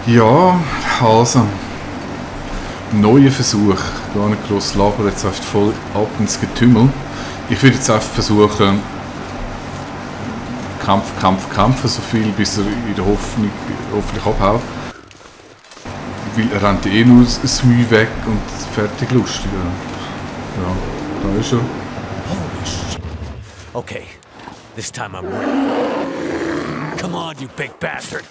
Ja, also, neuer Versuch. Gar nicht gross labern, jetzt einfach voll ab ins Getümmel. Ich würde jetzt einfach versuchen, kämpfen, so viel, bis er in der Hoffnung hoffentlich abhaut. Weil er rennt eh nur das Mühe weg und fertig lustig. Ja, da ist er. Holy shit. Okay, this time I'm ready. Come on, you big bastard.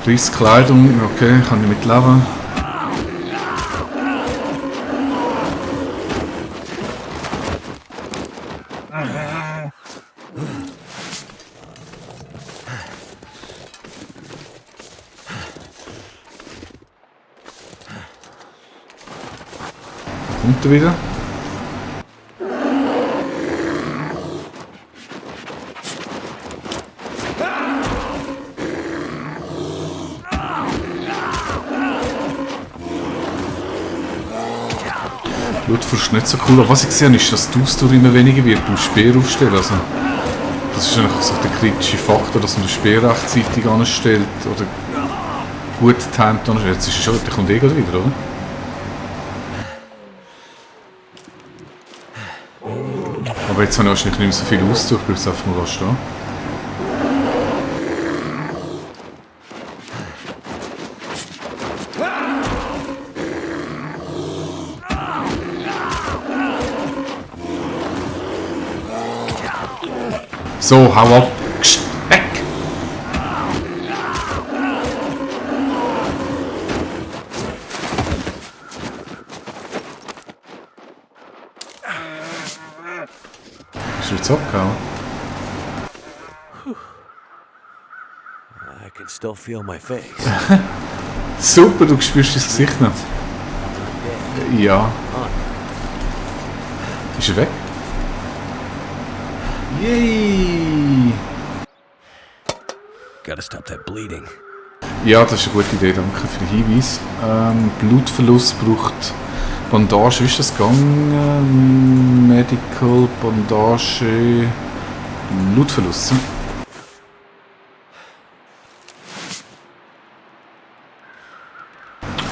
Riss Kleidung, okay, kann ich mitleben. Kommt er wieder? Blutfurcht ist nicht so cool, aber was ich gesehen habe, ist, dass die Ausdauer immer weniger wird beim Speer aufstellen. Also, das ist eigentlich so der kritische Faktor, dass man den Speer rechtzeitig anstellt oder gut timet anstellt. Jetzt ist es schon, der kommt eh gleich wieder, oder? Aber jetzt habe ich wahrscheinlich nicht mehr so viel Ausdauer, ich bleibe jetzt einfach mal stehen. So, hau ab. Weg! Ist er jetzt abgehauen? I can still feel my face. Super, du spürst das Gesicht noch. Ja. Ist er weg? Yay! Gotta stop that bleeding. Ja, das ist eine gute Idee, danke für den Hinweis. Blutverlust braucht Bandage, wie ist das gegangen? Medical, Bandage, Blutverlust.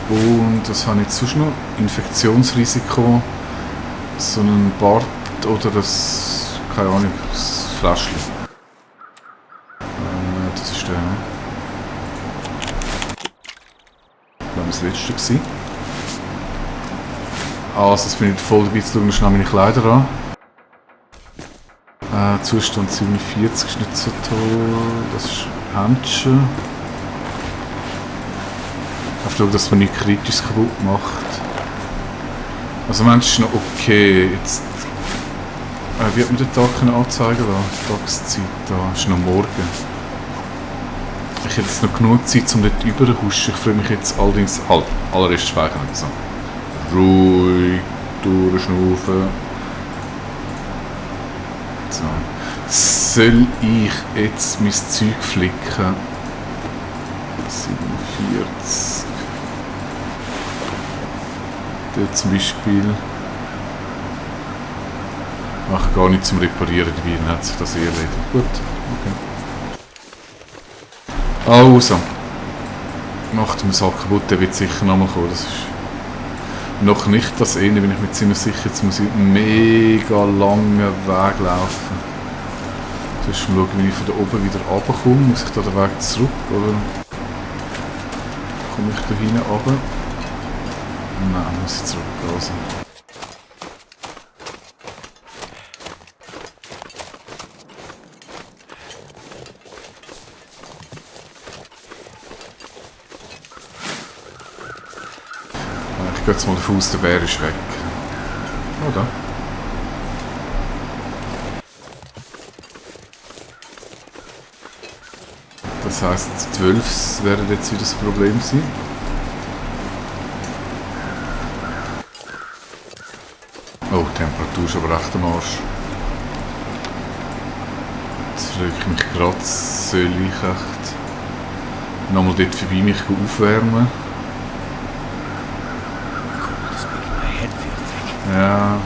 Und das habe ich jetzt sonst noch. Infektionsrisiko, so ein Bart oder das, keine Ahnung, das Fläschchen. Das ist der. Das war das letzte gewesen. Also, jetzt bin ich voll dabei zu schauen, schnell meine Kleider an. Zustand 47 ist nicht so toll. Das ist Händchen. Ich schaue, dass man nichts kritisch kaputt macht. Also, Mensch ist noch okay. Jetzt, wie hat man den Tag anzeigen lassen? Die Tageszeit da. Ist noch morgen. Ich hätte jetzt noch genug Zeit, um dort überzuhuschen. Ich freue mich jetzt allerdings halt. Allererst speichern. Also. Ruhig durchschnaufen. So. Soll ich jetzt mein Zeug flicken? 47. Dort zum Beispiel. Mache gar nicht zum Reparieren dabei, dann hat sich das eh erledigt. Gut, okay. Also. Macht mir Sack kaputt, der wird sicher nochmal kommen. Das ist noch nicht das Ende, bin ich mir ziemlich sicher. Jetzt muss ich einen mega langen Weg laufen. Zuerst mal schauen, wie ich von da oben wieder runterkomme. Muss ich da den Weg zurück, oder komme ich da hinten runter? Nein, muss ich zurück. Also. Ich gehe jetzt mal davon aus, der Bär ist weg. Oder? Das heisst, 12 wäre jetzt wieder das Problem sein. Oh, die Temperatur ist aber recht am Arsch. Jetzt frage ich mich gerade, soll ich echt nochmal dort vorbei mich aufwärmen? Ja,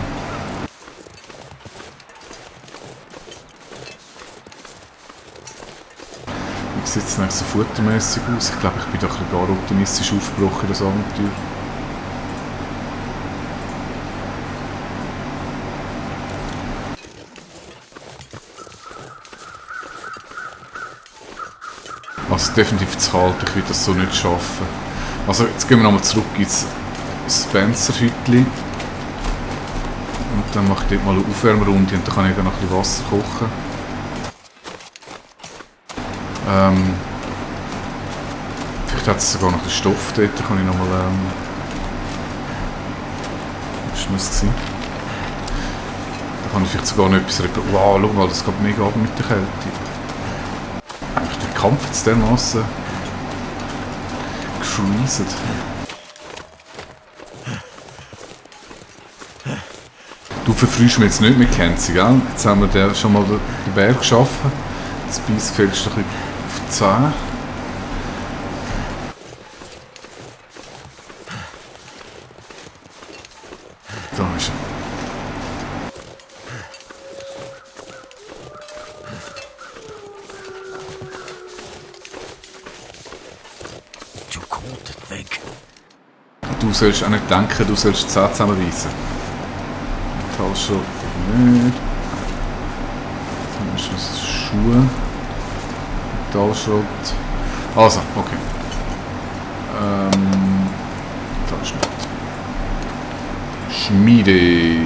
sieht es eigentlich so futtermässig aus? Ich glaube, ich bin doch ein bisschen gar optimistisch aufgebrochen in das Abenteuer. Also definitiv zu kalt, ich will das so nicht schaffen. Also jetzt gehen wir nochmal zurück ins Spencer-Hütli. Und dann mache ich dort mal eine Aufwärmrunde und dann kann ich dann noch ein bisschen Wasser kochen. Vielleicht hat es sogar noch den Stoff dort, da kann ich nochmal... was muss es sein? Da kann ich vielleicht sogar noch etwas... Wow, schau mal, das geht mega ab mit der Kälte. Der Kampf jetzt dermassen gefreezed. Du verfrühst mich jetzt nicht mit Kenzie, gell? Jetzt haben wir schon mal den Berg geschaffen. Das Biss fällst du ein bisschen auf die Zähne. Da ist er. Too cold to think. Du sollst auch nicht denken, du sollst die Zähne zusammenreißen. Metallschrott nicht. Dann ist das Schuhe. Metallschrott. Also, okay. Metallschrott. Schmiede.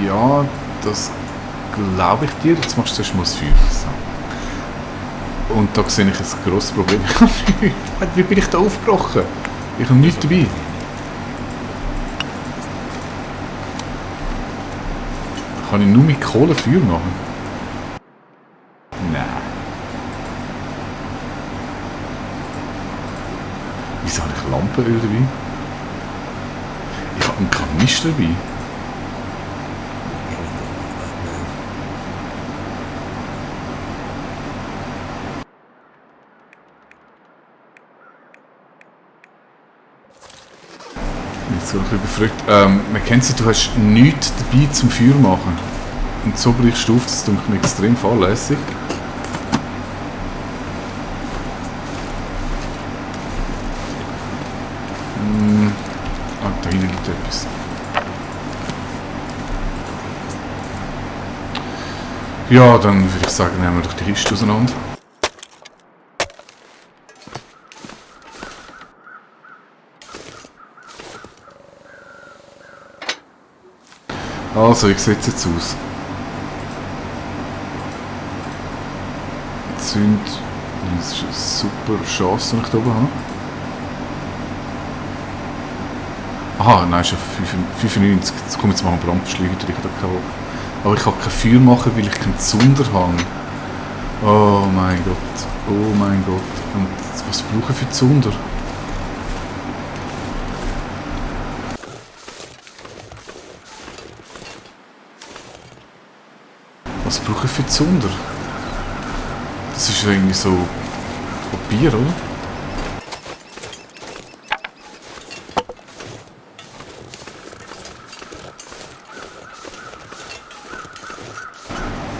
Ja, das glaube ich dir. Jetzt machst du zuerst mal das Feuer. So. Und da sehe ich ein grosses Problem. Wie bin ich da aufgebrochen? Ich habe nichts dabei. Kann ich nur mit Kohle Feuer machen? Nein. Wieso habe ich Lampenöl dabei? Ich habe einen Kanister dabei. So ein bisschen überfragt. Mackenzie, du hast nichts dabei zum Feuer machen. Und so brichst du auf, das tut mir extrem fahrlässig. Da hinten liegt etwas. Ja, dann würde ich sagen, nehmen wir doch die Kiste auseinander. Also, wie sieht es jetzt aus? Das ist eine super Chance, die ich da oben habe. Aha, nein, ist ja 95. Jetzt kommt jetzt mal ein Brandbeschleuniger, ich habe keinen Bock. Aber ich kann kein Feuer machen, weil ich keinen Zunder habe. Oh mein Gott, oh mein Gott. Und was brauche ich für Zunder? Was brauche ich für Zunder? Das ist irgendwie so Papier, oder?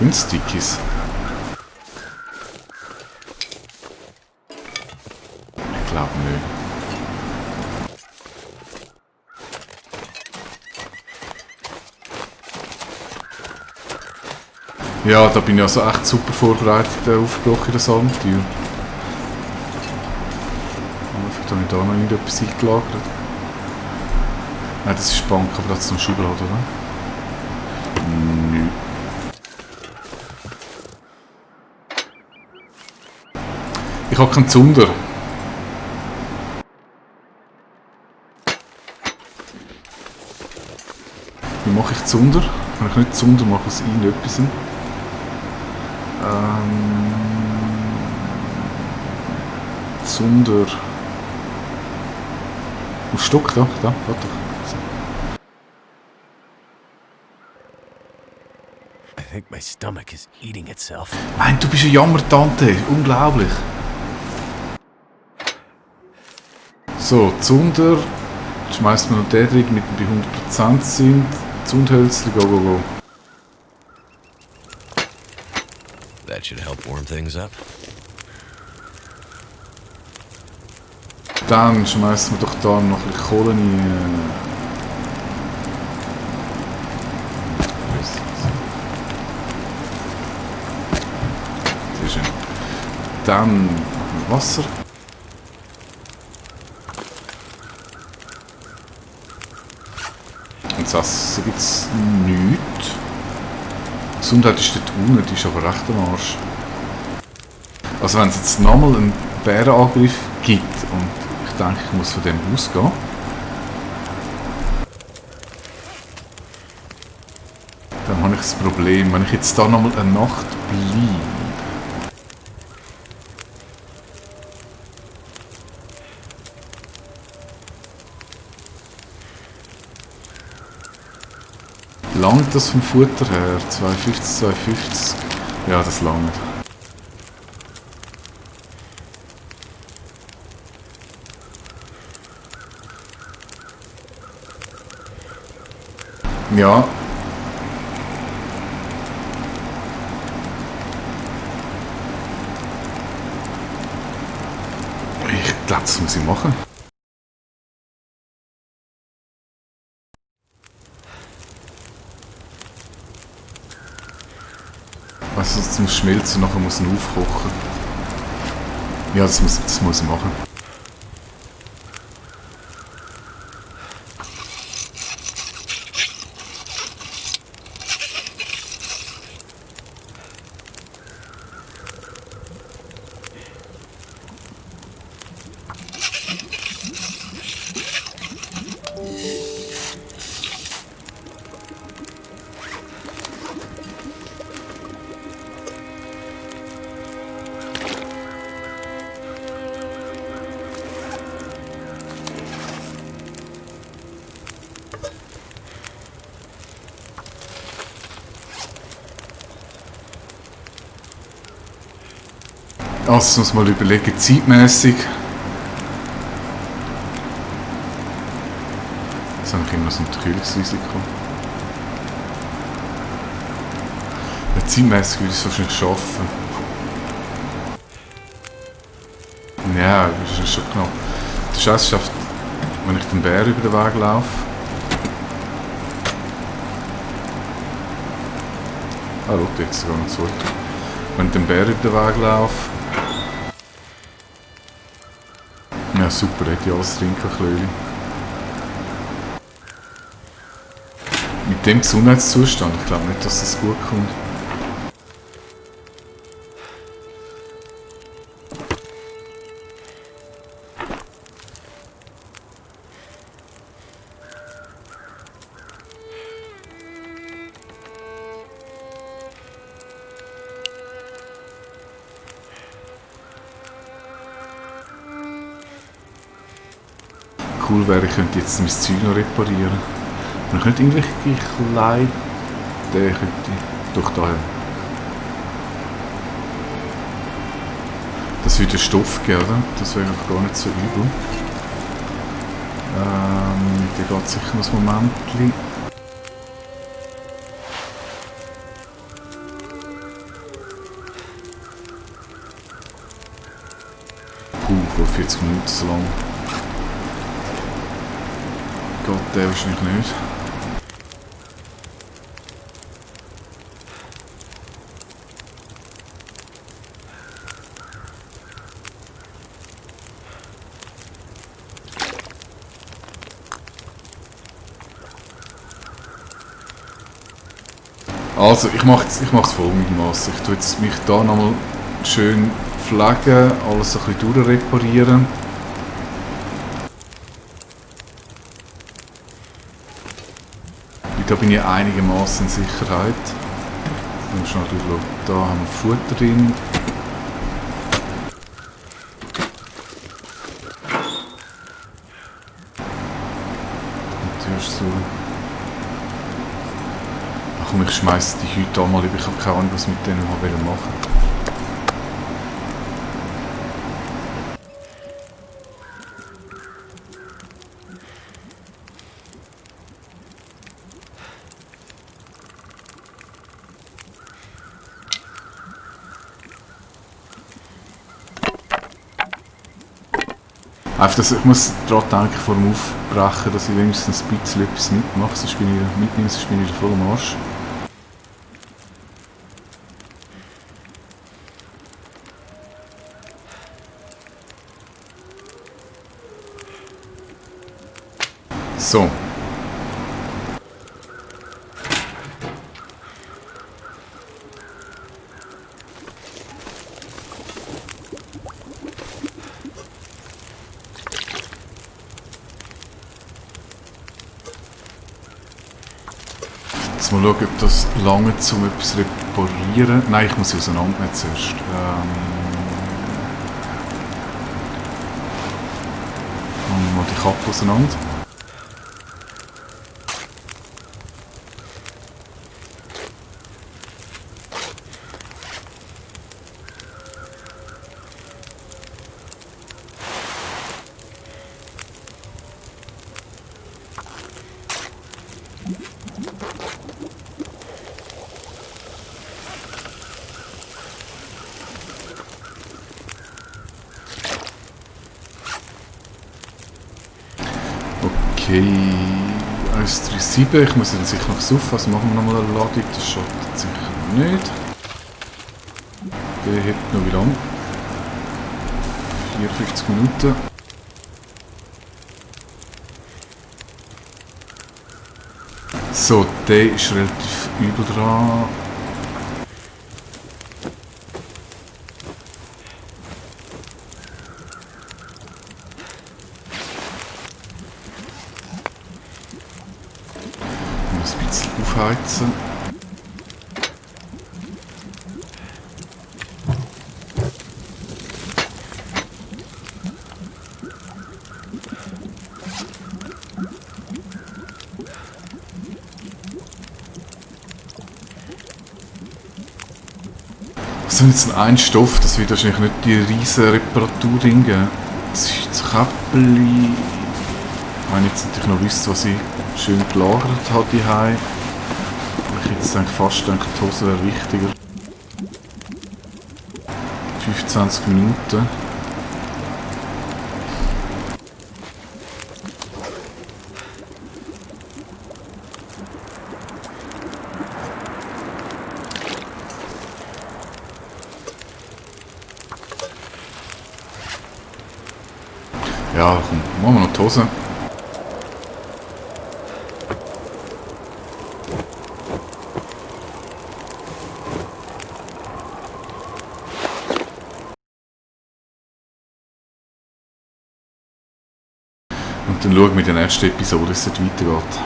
Und Stickies. Ich glaube nicht. Ja, da bin ich also echt super vorbereitet aufgebrochen in das Abenteuer. Vielleicht habe ich da noch irgendetwas eingelagert. Nein, das ist die Bank, aber das ist noch ein Schubladen, oder? Nö. Ich habe keinen Zunder. Wie mache ich Zunder? Wenn ich nicht Zunder mache, es irgendetwas. Zunder. Auf Stock, da, warte. So. I think my stomach is eating itself. Nein, du bist eine Jammertante. Unglaublich. So, Zunder. Jetzt schmeißt man noch den drin, mit dem bei 100% sind. Zundhölzchen, go. That want you to help warm things up? Dann schmeißen wir doch da noch ein bisschen Kohle rein. Sehr schön. Dann Wasser. Und das gibt es nichts. Gesundheit ist dort unten, die ist aber recht am Arsch. Also wenn es jetzt nochmal einen Bärenangriff gibt und ich denke, ich muss von dem ausgehen. Dann habe ich das Problem, wenn ich jetzt da nochmal eine Nacht bleibe. Langt das vom Futter her? 2,50, 2,50? Ja, das langt. Ja. Ich glaube, das muss ich machen. Also zum Schmelzen nachher muss ich aufkochen. Ja, das muss ich machen. Also muss mal überlegen, zeitmäßig. Jetzt habe ich immer so ein Kühlungsrisiko. Ja, zeitmäßig würde ich es wahrscheinlich schaffen. Ja, das ist schon knapp. Der Scheiß schafft, wenn ich den Bär über den Weg laufe. Ah, schau, jetzt sogar noch zurück. Wenn ich den Bär über den Weg laufe. Ja, super, hätte ich alles trinken können. Mit dem Gesundheitszustand, ich glaube nicht, dass das gut kommt. Cool wäre, ich könnte jetzt mein Zeug noch reparieren. Und ich könnte irgendwelche Kleider... Den könnte ich... Doch, daher. Das würde Stoff geben, oder? Das wäre gar nicht so übel. Der geht sicher noch ein Momentchen. Vor 40 Minuten so lang. Geht der wahrscheinlich nicht. Also, ich mache es folgendermaßen. Ich tue jetzt mich da nochmal schön pflegen, alles ein bisschen durchreparieren. Da bin ich einigermaßen in Sicherheit. Und schnell durchschauen. Da haben wir Futter drin. Und du hast so... Ach komm, ich schmeiße die Hüte auch mal über. Ich habe keine Ahnung, was ich mit denen machen wollte. Einfach, dass ich muss daran denken, vor dem Aufbrechen, dass ich wenigstens ein bisschen etwas mitmache, sonst bin ich wieder voll am Arsch. So. Jetzt mal schauen, ob das lange um etwas zu reparieren. Nein, ich muss sie auseinandernehmen zuerst. Nehmen wir mal die Kappe auseinander. Okay, 137, ich muss dann sicher noch saufen, also machen wir nochmal eine Ladung, das schadet sicher nicht. Der hat noch wie lange? 54 Minuten. So, der ist relativ übel dran. Ein bisschen aufheizen. Was ist jetzt ein Stoff? Das wird wahrscheinlich nicht die riesen Reparatur-Dinge geben. Das ist das Käppli. Wenn ich jetzt natürlich noch wüsste, was ich schön gelagert habe daheim. Ich jetzt denke, fast denke, die Hose wäre wichtiger. 25 Minuten. Ja, komm, machen wir noch die Hose. Und dann schauen wir in der nächsten Episode, wie es weitergeht.